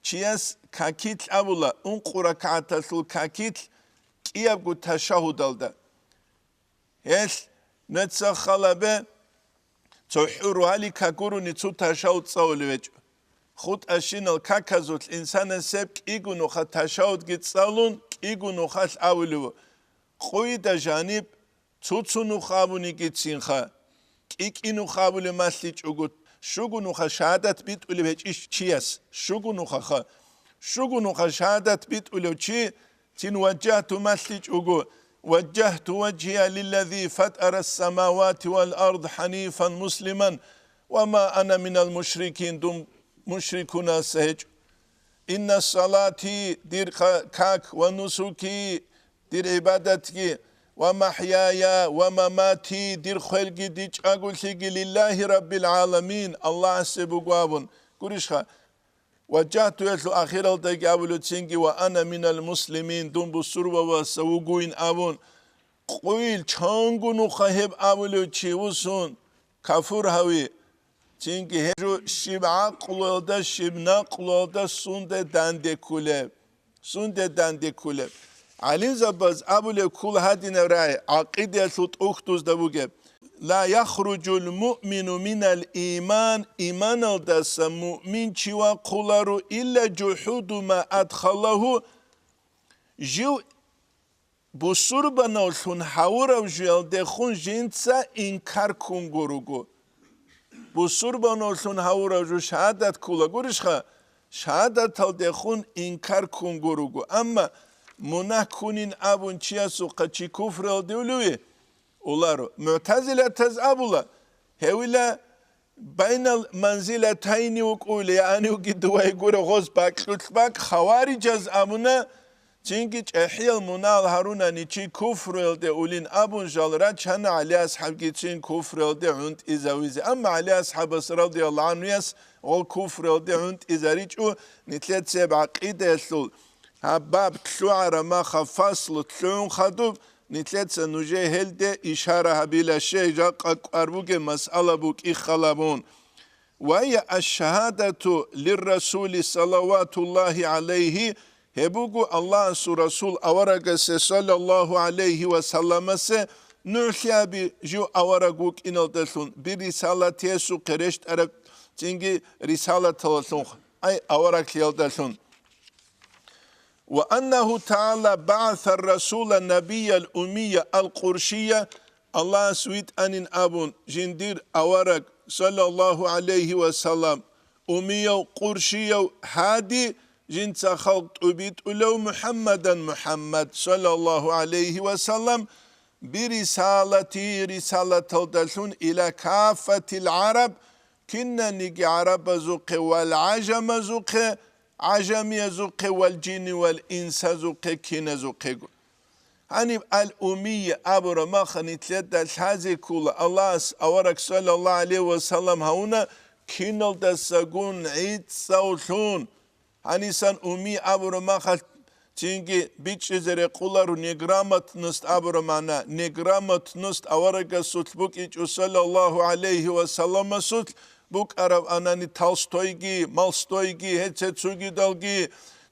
чияс какилъ абула, ункъо ракагӀаталъул какилъ кӀиябго ташагьудалда. Гьелъ нуца халабе цо хӀуру гьаликак гурони цо ташагьуд цӀалулев гьечӀо. ХутӀащинал каказулъ инсанас гьеб кӀиго нуха ташагьудги цӀалун, кӀиго нухалъ абулев: «Къойда жаниб цо-цо нух абунигицинха». КӀи-кӀи нух абулеб малъичӀого, щуго нуха шагьадат битӀулеб гьечӀищ чияс, щуго нухаха, щуго нуха шагьадат битӀулев чи, цин «Важжагьту» малъичӀого: «Важжагьту важгьия лиллази фатара ссамавати вал ард хӀанифан муслиман ва ма ана минал мушрикин», дун мушрикунаса гьечӀо. «Инна салати», дир ка-, как, «ва нусуки», дир гӀибадатги, «ва махӀяя ва мамати», дир хвелги дир чӀаголъиги «лиллагьи раббил гӀаламин», Аллагьасе буго абун. Гурищха? «Важжагьту»ялъул ахиралдаги абулев цинги: «Ва ана минал муслимин», дун бусурбабазаса вугоин абун. Къойил чанго нуха гьеб абулев чи вуссун, кафур гьави. Цинги гьеб жо щиб гӀакълуялда, щиб накълуялда сунде данде кколеб? Сунде данде кколеб? ГӀалимзабаз абулеб ккола гьадинаб рагӀи, гӀакъидаялъул тӀухьдузда бугеб: «Ла яхруджул муъмину минал иман», иманалдаса муъмин чи вахъуларо, «илла жухӀуду ма адхалагьу», жив бусурбанавлъун гьавурав жуялдехун жинца инкар ккун гуруго. Бусурбанавлъун гьавурав жу шагьадат ккула гурищха, шагьадаталдехун инкар ккун гуруго. Амма мунагь ккунин абун чиясухъа чи куфралде улеви? Уларо. МугӀтазилатаз абула, гьевила, «Байнал манзилатайни вукӀуйла», яни вуги дувай гуро гъоз бакьулъ бакь. Хаварижаз абуна, цинги чӀехӀиял мунагьал гьарунани чи куфруялде улин абун жал рачана ГӀали асхӀабгицин куфруялде гӀунтӀизавизе. Амма ГӀали асхӀабас, радияллагьу гӀанхуяс, гъол куфруялде гӀунтӀизаричӀо, нилъеца гьеб гӀакъидаялъул гьаб баб лъугӀараб маха фаслу лъугӀун хадуб, нилъеца нужее гьелде ишара гьабила, щай жакъа кӀвар бугеб масъала букӀин халабун. Ва я аш-шагьадату лиррасули салаватуллагьи гӀалайгьи, гьеб буго Аллагьасул Расул аварагасе саллаллагьу гӀалайгьи ва салламасе нугӀлъи аби жив авараг вукӀиналдалъун, би рисалатиясухъе рещтӀараб цинги рисалаталалъун, ай авараглъиялдалъун. «Ва аннагьу тагӀала багӀаса расула набиял уммия ал-къуршия», Аллагьас витӀанин абун, жиндир авараг, саллаллагьу гӀалайгьи ва саллам, уммияв, къуршияв, гьади, жинца халкъ тӀубитӀулев МухӀаммадан, МухӀаммад, саллаллагьу гӀалайгьи ва саллам, бирисалати, рисалаталдалъун, ила каффатил гӀараб, кинаниги гӀарабазухъе, вал гӀажамазухъе, гӀажамиязухъе, вал жинни вал инсазухъе, киназухъего. Гьаниб ал-уммий абураб мехалъ нилъеда лъазе ккола, Аллагьас авараг саллаллагьу гӀалайгьи ва саллам гьавуна киналдасагун гӀицӀавлъун. Гьанисан уммий абураб мехалъ цинги бичӀчӀизе рекъоларо неграмотность абураб магӀна. Неграмотность аварагасулъ букӀичӀо саллаллагьу гӀалайгьи ва салламасулъ букӀараб анани Толстойги, Малстойги, гьеце цогидалги,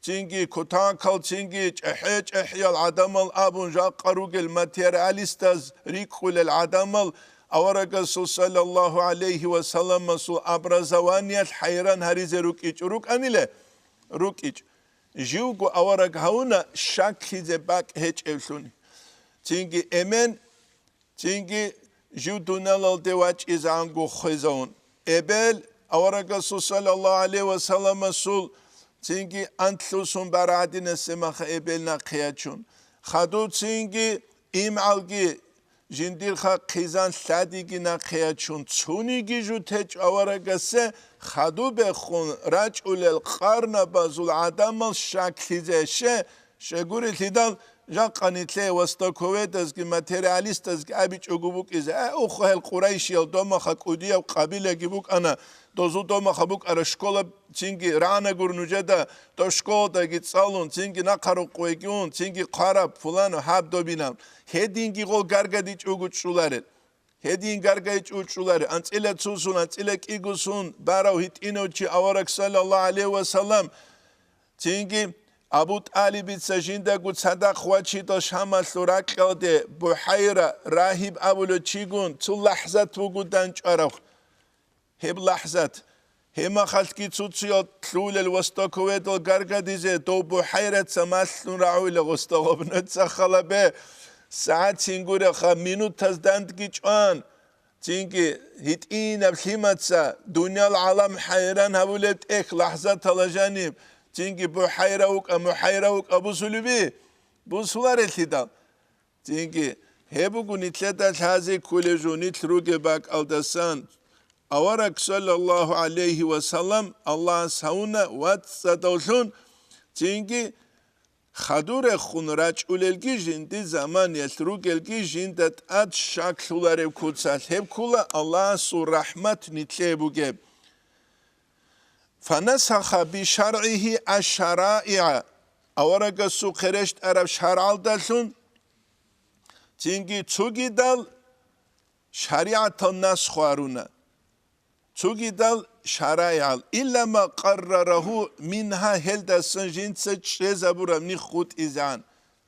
цинги кутакал, цинги чӀехӀе-чӀехӀиял гӀадамал абун жакъа ругел материалистаз рикӀкӀулел гӀадамал аварагасул саллаллагьу гӀалайгьи ва салламасул образованиялъ хӀайран гьаризе рукӀичӀо рукӀаниле? РукӀичӀ. Живго авараг гьавуна щаклъизе бакӀ гьечӀевлъун. Цинги эмен, цинги жив дуниялалде вачӀизегӀанго хвезавун. Эбел, аварагасул саллаллагьу гӀалайгьи ва салламасул цинги антлъусун барагӀадинасе маха эбел нахъе ячун. Хадув цинги имгӀалги жиндирха хъизан лъадиги нахъе ячун. Цуниги жо течӀо аварагасе хадубехун рачӀулел къарнабазул гӀадамал щаклъизе. Щегурелъидал, жакъа нилъее востоковедазги материалистазги абичӀого букӀизе, э, ухъа гьел къурайшиял домаха кӀудияб къабилаги букӀана, дозул домаха букӀара школа, цинги рагӀана гур нужеда, дов школалдаги цӀалун, цинги нахъа рукъ вегиун, цинги хъвараб, пулану, гьаб добинаб. Гьединги гъол гаргадичӀого чӀоларел. Гьедин гаргайчӀо чӀоларе, анцӀила цусун, анцӀила кӀигусун барав гьитӀинав чи авараг саллаллагьу гӀалайгьи ва саллам. Цинги Абу ТӀалибица жиндаго цадахъ вачидал Шамалъул ракьалде БухӀайра рагьиб абулев чигун цо лахӀзат вуго данчӀварав. Гьеб лахӀзат, гьеб мехалъги цо-цоял лъугьулел востоковедал гаргадизе, дов БухӀайраца малъун рагӀула гъоста гъоб. Нуца халабе, сагӀат цин гуреха, минутаз дандги чӀван, цинги гьитӀинаб лъимаца дуниял гӀалам хӀайран гьабулеб тӀехь лахӀзатала жаниб, цинги БухӀайра вукӀа, МухӀайра вукӀа бусулеби? Бусуларелъидал. Цинги гьеб буго нилъеда лъазе кколеб жо нилъ ругеб бакӀалдасан. Авараг саллаллагьу гӀалайгьи ва саллам Аллагьас гьавуна вацӀцӀадавлъун, цинги хадурехун рачӀулелги жинди заманиялъ ругелги жинда тӀад щаклъулареб куцалъ гьеб ккола Аллагьасул рахӀмат нилъее бугеб. Фанасаха бишаргӀигьи аш-шараигӀа, аварагасухъе рещтӀараб шаргӀалдалъун, цинги цогидал шаригӀатал насх гьаруна, цогидал шарагӀал, илла ма къаррарагьу мингьа, гьелдасан жинца чӀезабураб нихъ хутӀизегӀан.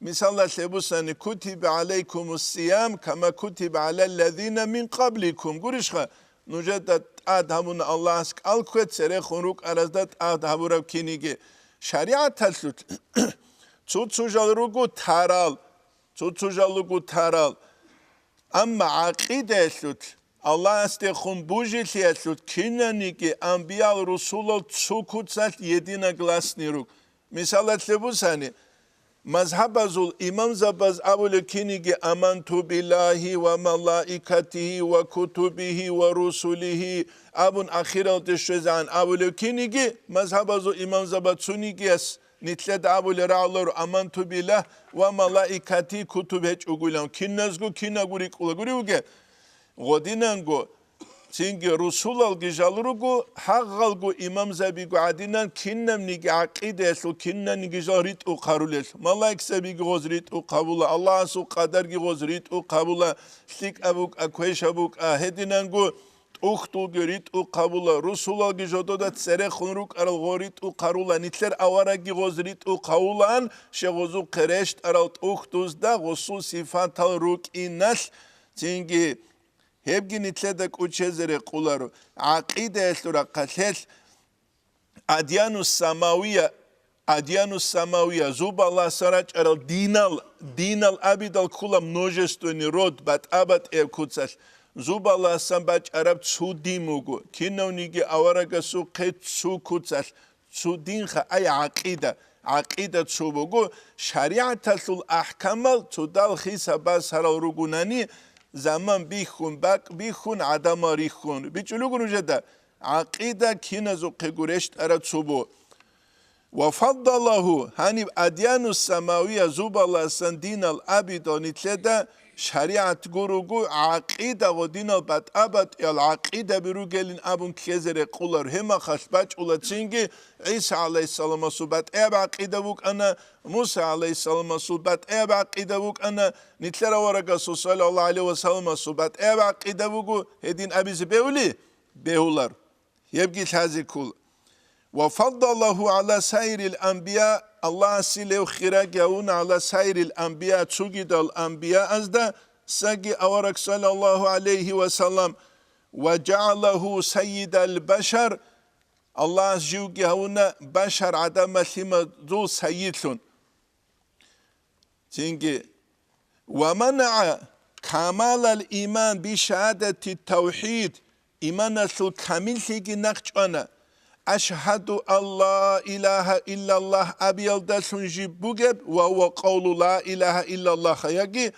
Мисалалъе бусани, «Кутиба гӀалайкумус сиям, кама кутиба гӀалаллазина мин къабликум». Гурищха, нужеда тӀад гьабуна Аллагьас кӀал ккве церехун рукӀаразда тӀад гьабураб киниги. ШаригӀаталъулъ цо-цо жал руго тарал, цо-цо жал руго тарал. Амма гӀакъидаялъулъ, Аллагьасдехун бужилъиялъулъ кинаниги анбиял-русулал цо куцалъ единогласный руго. Мисалалъе бусани, мазгьабазул имамзабаз абулеб киниги «Аманту биллагьи ва малаикатигьи ва кутубигьи ва русулигьи» абун ахиралде щвезегӀан абулеб киниги, мазгьабазул имамзаба цунигияс нилъеда абулеб рагӀуларо «Аманту биллагь ва малаикатигьи», кутуб гьечӀогойилан, киназго кинабго рикӀкӀула гури вуге. Гъодинанго, цинги русулалги жал руго, гьагъалго имамзабиго гӀадинан кинабниги гӀакъидаялъул кинабниги жал ритӀухъ гьарулел. Малаикзабиги гъоз ритӀухъ гьабула, Аллагьасул къадарги гъоз ритӀухъ гьабула, лъикӀаб букӀа, квешаб букӀа, гьединанго тӀухьдулги ритӀухъ гьабула, русулалги жодода церехун рукӀарал гъо ритӀухъ гьарула, нилъер аварагги гъоз ритӀухъ гьавулаан, щегъозухъе рещтӀарал тӀухьдузда гъосул сифатал рукӀиналъ, цинги гьебги нилъеда кӀочезе рекъоларо. ГӀакъидаялъул рахъалъелъ адьянус самавия, адьянус самавия, зубаласан рачӀарал динал, динал абидал ккола множественный род, батӀа-батӀияб куцалъ. Зубаласан бачӀараб цо дин буго, кинавниги аварагасухъе цо куцалъ, цо динха, ай гӀакъида. ГӀакъида цо буго, шаригӀаталъул ахӀкамал цодал хиса басарал ругунани, заман бихьун, бакӀ бихьун, гӀадамал рихьун. БичӀчӀулев вуго нужеда, гӀакъида киназухъего рещтӀараб цо бу. Ва фаддалагьу, гьаниб адьяну самавия зубаласан динал абидал нилъеда шаригӀат гуруго, гӀакъида гъодинал батӀа-батӀиял гӀакъидаби ругелин абун ккезе рекъолар. Гьеб мехалъ бачӀула цинги ГӀиса гӀалайгьиссаламасул батӀияб гӀакъида букӀана, Муса гӀалайгьиссаламасул батӀияб гӀакъида букӀана, нилъер аварагасул саллаллагьу гӀалайгьи ва салламасул батӀияб гӀакъида буго, гьедин абизе бегьули? Бегьулар. Гьебги лъазе ккола. Ва фаддалагьу гӀала сайрил анбия, Аллагьас гьев хираг гьавуна гӀала сайрил анбия, цогидал анбияаздасаги авараг саллаллагьу гӀалайгьи ва саллам, ва жагӀалагьу сайидал башар, Аллагьас живги гьавуна башар гӀадамал лъимадул сайидлъун. Цинги, ва манагӀа камалал иман бишагьадати тавхӀид, иманалъул камиллъиги нахъчӀвана, ашгьаду ан ла илагьа иллаллагь абиялдалъун жиб бугеб ва гьува къавлу ла илагьа иллаллагь, яги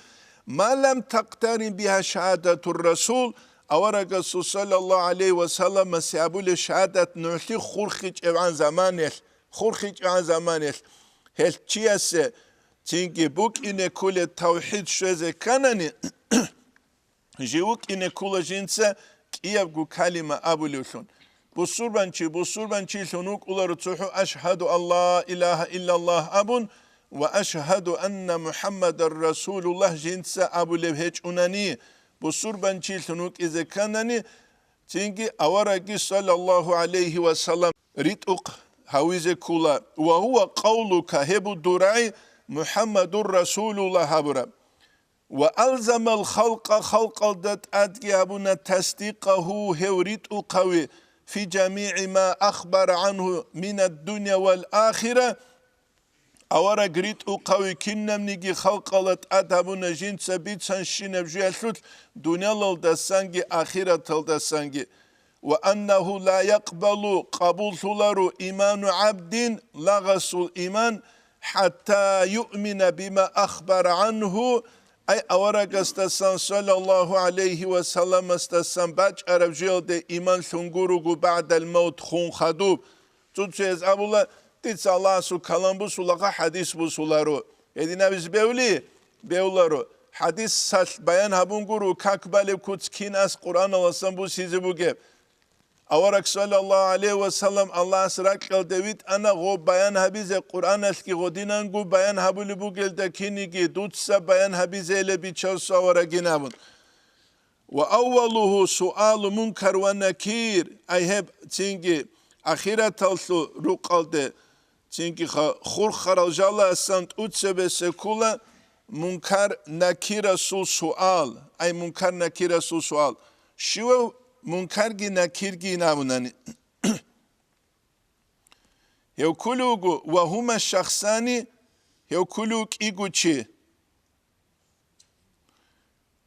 ма лам такътарин бигьа шагьадатур расул, аварагасул саллаллагьу гӀалайгьи ва салламасе абулеб шагьадат нугӀлъи хурхичӀебгӀан заманаялъ, хурхичӀебгӀан заманаялъ, гьелъ чиясе цинги букӀине кколеб тавхӀид щвезе кканани, жив вукӀине ккола жинца кӀиябго калима абулевлъун. Бусурбанчи бусурбанчилъун вукӀуларо цохӀо ашгьаду ан ла илагьа иллаллагь абун ва ашгьаду анна МухӀаммадар расулуллагь жинца абулеб гьечӀунани, бусурбанчилъун вукӀизе кканани, цинги аварагги саллаллагьу гӀалайгьи ва саллам ритӀухъ гьавизе ккола, ва гьува къавлука, гьеб буго дур рагӀи, МухӀаммадур расулуллагь абураб. Ва алзамал халкъа, халкъалда тӀадги гьабуна тасдикъагьу, гьев ритӀухъави, фи жамигӀи ма ахбара гӀангьу минад дунъя вал ахира, авараг ритӀухъави кинабниги халкъалда тӀад гьабуна жинца бицанщинаб жуялъулъ дунялалдасанги ахираталдасанги. Ва аннагьу ла якъбалу, къабуллъуларо, иману гӀабдин, лагъасул иман, хӀатта юъмина бима ахбара гӀангьу, ай аварагасдасан, саллаллагьу гӀалайгьи ва салламасдасан бачӀараб жуялде иман лъун гуруго, багӀдал мавт, хун хадуб. Цо-цояз абула, дица Аллагьасул калам бусулаха, хӀадис бусуларо. Гьедин абизе бегьули? Бегьуларо. ХӀадисалъ баян гьабун гуро, как балеб куц кинас Къуръаналасан бусизе бугеб. Авараг, саллаллагьу гӀалайгьи ва саллам, Аллагьас ракьалде витӀана гъоб баян гьабизе, Къуръаналъги гъодинанго баян гьабулеб бугелда киниги дуца баян гьабизейилан бичасу аварагин абун. Ва аввалугьу суалу мункар ва накир, ай гьеб цинги ахираталъул рукъалде, цинги ха-, хурхарал жаласан тӀуцебесе ккола Мункар Накирасул суал, ай Мункар Накирасул суал. Щивав Мункарги Накирги абунани? Гьев кколев вуго, ва гьума шахсани, гьев кколев кӀиго чи.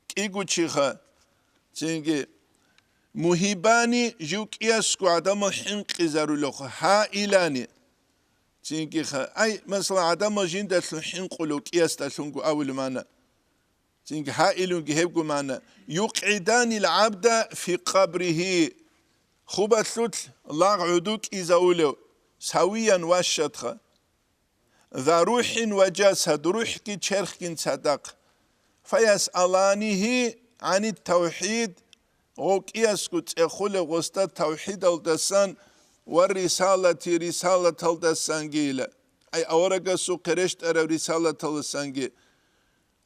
КӀиго чиха, цинги мухьибани, жив кӀиясго гӀадамал хӀинкъизарулев, гьаилани, цинги ха-, ай, масала, гӀадамал жиндалъун хӀинкъулев кӀиясдалъунго абулеб мана. Цинги гьаилунги гьебго мана. ЮкъгӀиданил гӀабда фи къабригьи, хубалъулъ лагъ гӀуду кӀизавулев, савиян ващадха. За рухӀин ва жасад, рухӀги черхгин цадахъ. Фаясъаланигьи гӀанит тавхӀид, гъов кӀиясго цӀехулев гъосда тавхӀидалдасан ва рисалати, рисалаталдасангийила, ай аварагасухъе рещтӀараб рисалаталдасанги.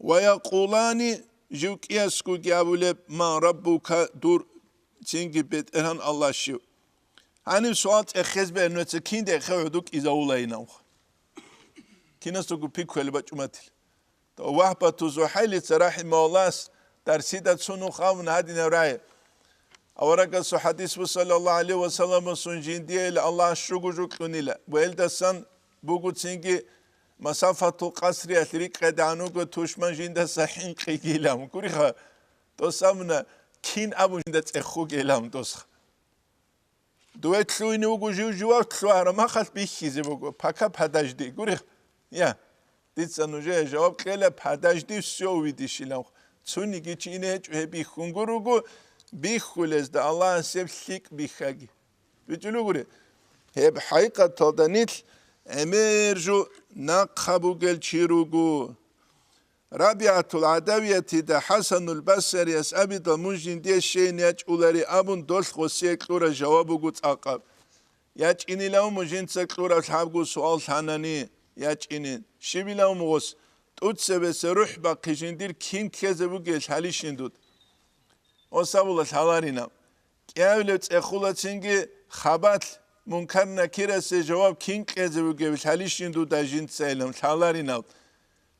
Ва якъулани, жив кӀиясгоги абулеб, ман раббука, дур цинги БетӀергьан Аллагь щив? Гьаниб суал цӀехез бегьнуца, кинде хев гӀуду кӀизавулайинавха? Кинасдаго пикруялъ бачӀуматил. Вагьбату Зухайлица рахӀимагьуллагьас дарсида цунухъ абуна гьадинаб рагӀи. Аварагасул хӀадис буго, саллаллагьу гӀалайгьи ва салламасун, жиндиейила Аллагь щуго жукьунила, ва гьелдасан буго цинги масафатул къасриялъ рикӀкӀадегӀан вуго тушман жиндаса хӀинкъигилан. Гуриха, дос абуна, кин абун жинда цӀехугейилан досха. Дуе лъугьине вуго жив-живав лъугьараб махалъ бихьизе буго, пока подожди, гури. Я, дица нужее жаваб кьела, подожди, всё увидишь, илан. Цониги чи ине гьечӀо гьеб бихьунго руго, бихьулезда Аллагьас гьеб лъикӀ бихьаги. БичӀулугури, гьеб хӀакъикъаталда нилъ гӀемер жо нахъа бугел чи руго. РабигӀатул ГӀадавиятида ХӀасанул Басарияс абидал мун жиндие щейин ячӀулари абун долъ гъосие кьураб жаваб буго цӀакъаб. ЯчӀинилан мун жинца кьураб лъабго суал лъанани, ячӀинин. Щибилан мун гъос, тӀуцебесеб рухӀ бахъи жиндир кин ккезе бугел лъалищин дуд? Гъос абула лъаларинаб. КӀиабилеб цӀехулацинги хабалъ Мункар-Накирасе жаваб кин кьезе бугеб лъалищин дуда жинцайилан лъаларинаб.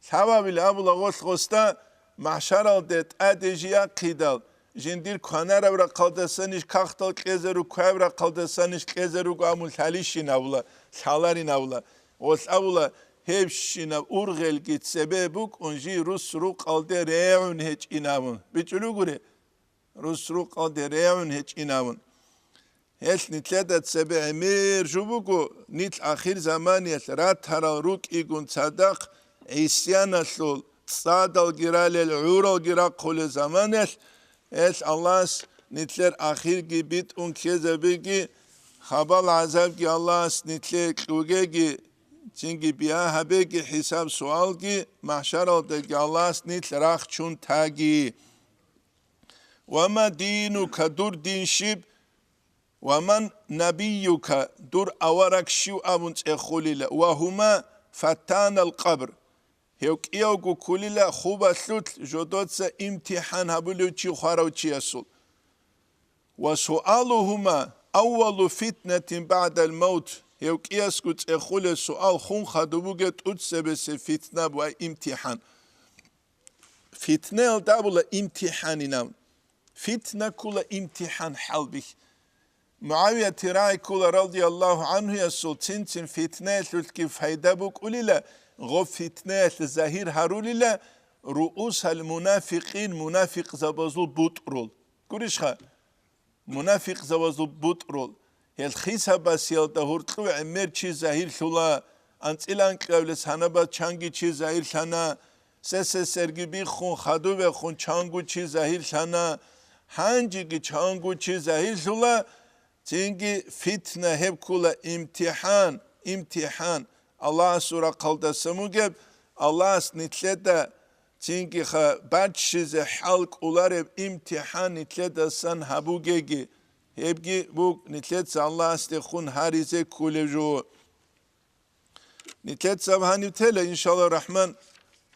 Лъабабил абула гъолъ гъосда, махӀшаралде тӀаде жий ахъидал, жиндир кванараб рахъалдасанищ кагътал кьезе руго, кваяб рахъалдасанищ кьезе руго абун лъалищин абула, лъаларин абула. Гъолъ абула, гьебщинаб ургъелги цебе букӀун жий рус-рукъалде регӀун гьечӀин абун. БичӀулугури? Рус-рукъалде регӀун гьечӀин абун. Гьелъ нилъеда цебе гӀемер жо буго, нилъ ахирзаманиялъ ратарал рукӀигун цадахъ гӀисяналъул цӀадалги ралел гӀуралги рахъулел заманаялъ, гьелъ Аллагьас нилъер ахирги битӀун ккезабеги, хабал-гӀазабги Аллагьас нилъее кьугеги, цинги бигьа гьабеги, хӀисаб-суалги, махӀшаралдаги Аллагьас нилъ рахчун таги. «Ва ма динука», дур дин щиб? «Ва ман набиюка», дур авараг щив абун цӀехулила. «Ва гьума фаттанал къабр», гьев кӀиявго ккулила хубалъулъ жодоца имтихӀан гьабулев чи хварав чиясул. «Ва суалугьума аввалу фитнатин багӀдал мавт», гьев кӀиясго цӀехулел суал хун хадуб бугеб тӀуцебесеб фитнаб ва имтихӀан. Фитнаялда абула имтихӀанинав. Фитна ккула имтихӀан хӀалбихь. МугӀавиятил рагӀи ккула, радияллагьу гӀанхуясул, цин-цин фитнаялъулъги пайда букӀулила, гъоб фитнаялъ загьир гьарулила руусал мунафикъин, мунафикъзабазул бутӀрул. Гурищха? Мунафикъзабазул бутӀрул. Гьел хисабасиялда гьоркьов гӀемер чи загьирлъула, анцӀила анкьавлес гьанабаз чанги чи загьирлъана, сесесерги биххун, хадубехун чанго чи загьирлъана, гьанжеги чанго чи загьирлъула, цинги фитна гьеб ккула, имтихӀан, имтихӀан. Аллагьасул рахъалдасан бугеб, Аллагьас нилъеда цинги ха баччизе хӀал кӀолареб имтихӀан нилъедасан гьабугеги, гьебги буг нилъеца Аллагьасдехун гьаризе кколев жо. Нилъецаб гьанив тела, иншалла рахман,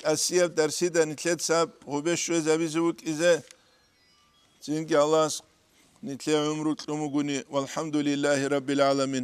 кӀасияб дарсида нилъецаб гъубе щвезабизе вукӀизе. Цинги Аллагьас нилъе гӀумру кьун бугони, валхӀамдулиллагьи раббил гӀаламин.